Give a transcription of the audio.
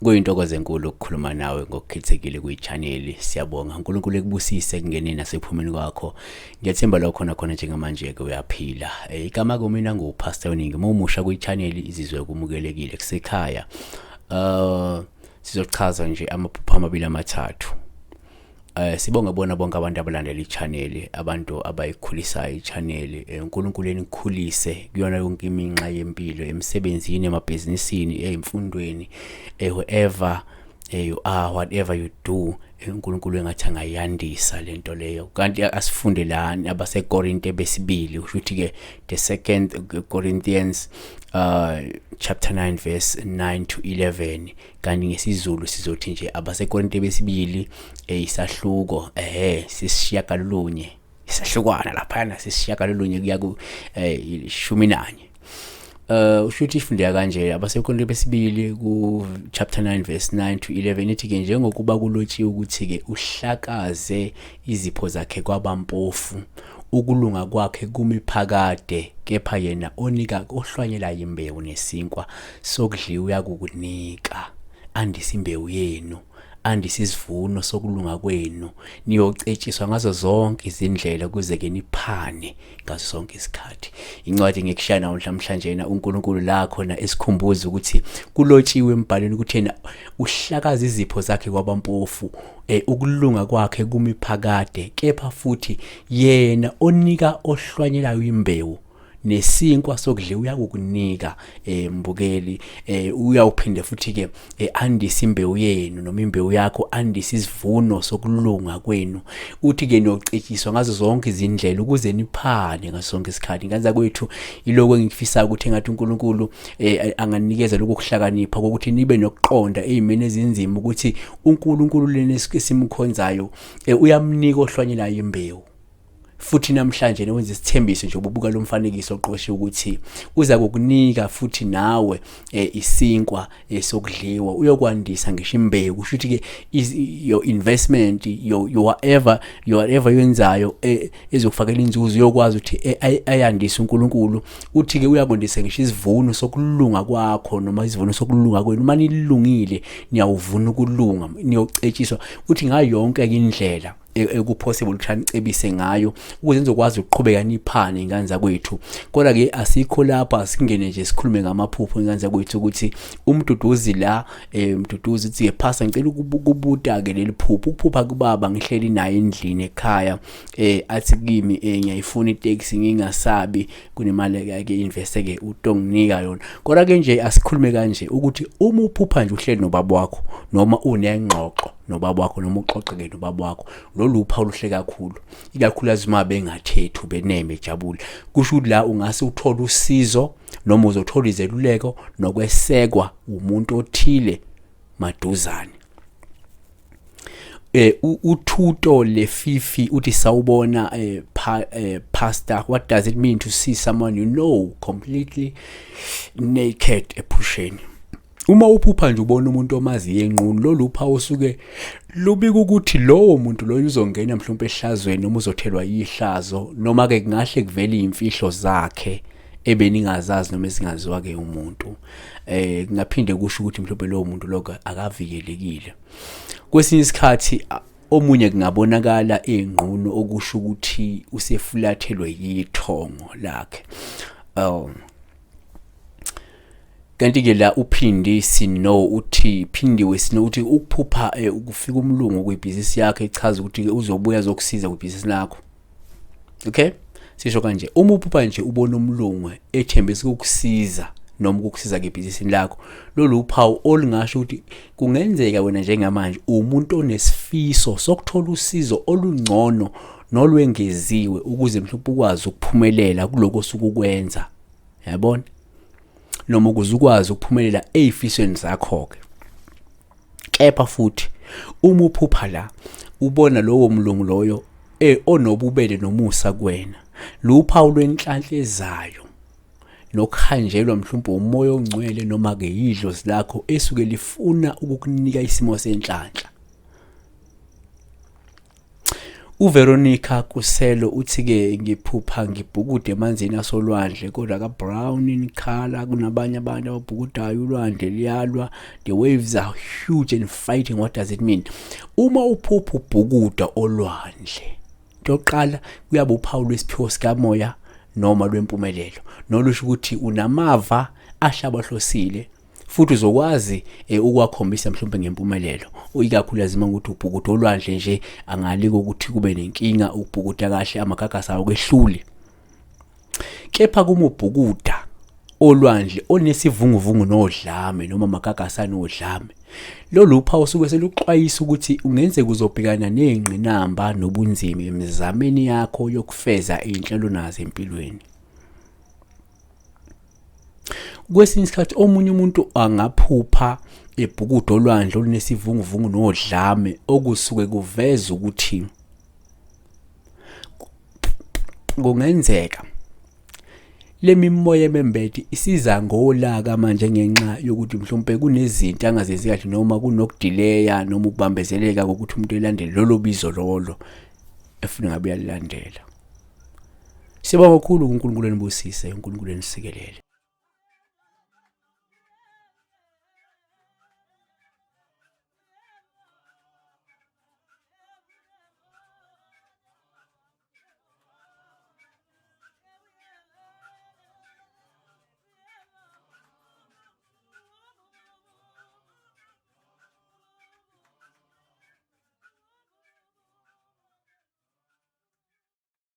Kuyintokozo enkulu ukukhuluma nawe ngokukhethekile kwi-channel. Siyabonga. uNkulunkulu ekubusise ekungeneni nasekuphumeni kwakho. Ngiyathemba lokho khona khona njengamanje ke uyaphila. Igama kumina nguPastor Oningi. Uma umusha kwi-channel izizwe kumukelekile kusekhaya. Sizochaza nje amaphupho amabili amathathu. Sibonge bona bonke abantu abalandela i-channel, abantu abayikhulisayo i-channel. uNkulunkulu enikhulise kuyona yonke iminxa yempilo, emsebenzini, emabhizinisini, ey'mfundweni, whoever you are, whatever you do, uNkulunkulu engathi angayandisa lento leyo. Kanti asifunde lana abaseKorinte besibili, kusho ukuthi ke the second Corinthians chapter 9 verse 9 to 11. Kanti ngesiZulu sizothi nje abaseKorinte besibili isahluko sisishiyagalolunye, isahlukwana laphana sisishiyagalolunye kuya ku 11. Usho ukuthi ifundeka kanje abaseKorinte besibili ku chapter 9 verse 9 to 11, ithi ke njengokuba kulotshiwe ukuthi ke uhlakaze izipho zakhe kwabampofu, ukulunga kwakhe kumi phakade, kepha yena onika ohlwanyela imbewu nesinkwa sokudliwa uyakukunika, andise imbewu yenu, andise isivuno sokulunga kwenu, niyocetshiswa ngazo zonke izindlela ukuze ke niphane ngaso sonke isikhathi. Incwadi ngikushaya nawo namhlanje na uNkulunkulu la khona esikhumbuza ukuthi kulotshiwe embhalweni ukuthi yena uhlakaza izipho zakhe kwabampofu, ukulunga kwakhe kumi phakade, kepha futhi yena onika ohlwanyelayo imbewu nesinkwa sokudliwa uyakukunika, mbukeli, uyawuphinde futhi ke andise imbewu yenu noma imbewu yakho, andise isivuno sokulunga kwenu. Uthi ke niyocetshiswa ngazo zonke izindlela ukuze niphane ngaso sonke isikhathi. Ngenza kwethu iloko engikufisayo ukuthi engathi uNkulunkulu anganikeza lokho kuhlakanipha kokuthi nibe nokuqonda ezimeni ezinzima ukuthi uNkulunkulu lena esimkhonzayo uyamnika ohlwanyelayo imbewu. Futhi namhlanje wenza isithembiso nje ububuka lo mfanekiso oqoshiwe ukuthi uza kukunika futhi nawe isinkwa sokudliwa, uyokwandisa ngisho imbewu. Kusho ukuthi ke your investment, your whatever, your whatever yenzayo ezokufakela inzuzo, uyokwazi ukuthi ayandise uNkulunkulu. Uthi ke uyakwandisa ngisho isivuno sokulunga kwakho noma isivuno sokulunga kwenu. Uma nilungile niyawuvuna ukulunga, niyocetshiswa uthi ngayo yonke indlela ekupossible ukuthi anicebise ngayo ukuze nizokwazi ukuqhubeka niphane ingane zakwethu. Kodwa ke asikho lapha, asingene nje sikhulume ngamaphupho ingane zakwethu ukuthi uMduduzi la, Mduduzi uthi ke pastor ngicela ukubuta ke leli phupho. Ukuphupha kubaba ngihleli naye endlini ekhaya, athi kimi ngiyayifuna itaxi ngingasabi, kunemali ke invest ke utonginika yona. Kodwa ke nje asikhulume kanje ukuthi uma uphupha nje uhleli nobaba wakho noma unengxoxo nobaba wakho noma uxoxe ke nobaba wakho, lolu uphawu oluhle kakhulu, ikakhulukazi uma bengathethu beneme ejabule. Kusho ukuthi la ungase uthole usizo noma uzothola izeluleko nokwesekwa umuntu othile maduzane. Uthuto lefifi uthi sawubona, pastor, what does it mean to see someone you know completely naked ephusheni? Uma uphupha nje ubona umuntu omaziyo enqunu, lolu phawu osuke lubika ukuthi lowo muntu loyo uzongena mhlawumbe ehlazweni noma uzothelwa ihlazo, noma ke kungahle kuvele izimfihlo zakhe ebeningazazi noma ezingaziwa ke umuntu. Kungaphinde kusho ukuthi mhlawumbe lowo muntu lokho akavikelekile. Kwesinye isikhathi omunye kungabonakala engqunu, okusho ukuthi usefulathelwe yithongo lakhe. Kanti ke la uphindi sino uthi phindiwe sino uthi ukuphupha ukufika umlungu kwibhizinisi yakhe ichaza ukuthi uzobuya azokusiza kwibhizinisi lakho. Okay, sisho kanje, uma uphupha nje ubona umlungu ethembisa ukukusiza noma ukukusiza ngebhizinisini lakho, lolu uphawu olungasho ukuthi kungenzeka wena njengamanje umuntu onesifiso sokuthola usizo olungcono nolwengeziwe ukuze mhlawumbe ukwazi ukuphumelela kuloko osuke ukwenza, yabona, noma ukuze ukwazi ukuphumelela ey'fisweni zakho-ke. Kepha futhi uma uphupha la ubona lowo mlungu loyo onobubele nomusa kuwena, luphawu lwenhlanhla ezayo nokuhanjelwa mhlawumbe umoya ongcwele noma ke idlozi lakho esuke lifuna ukukunika isimo senhlanhla. UVeronica Kuselo uthi-ke ngiphupha ngibhukude emanzini asolwandle kodwa ka-brown in color, kunabanye abantu ababhukudayo, ulwandle liyalwa, the waves are huge and fighting. What does it mean? Uma uphupha ubhukuda olwandle, into yokuqala kuyaba uphawu lwesiphiwo sikamoya noma lwempumelelo, nolusho ukuthi unamava ahlabahlosile futhi uzokwazi ukuwakhombisa mhlawumbe ngempumelelo, ikakhulukazi uma ukuthi ubhukuda olwandle nje, angaliko ukuthi kube nenkinga, ukubhukuda kahle, amagagasi awukwehluli. Kepha kuma ubhukuda olwandle onesivunguvungu nodlame noma amagagasi anodlame, lolu phawu suke seluxwayisa ukuthi ungenzeka uzobhekana nezingqinamba nobunzima emizameni yakho yokufeza izinhlelo nazo empilweni. Kwesinye isikhathi omunye umuntu angaphupha ebhukuda olwandle olunesivunguvungu nodlame, okusuke kuveza ukuthi kungenzeka le mimoya emembethe isiza ngolaka manje ngenxa yokuthi mhlawumbe kunezinto angazenzi kahle noma kunokudileya noma ukubambezeleka kokuthi umuntu elandele lolo bizo lolo efuna ngabe uyalilandela. Siyabonga kakhulu, uNkulunkulu enibusise, uNkulunkulu enisikelele.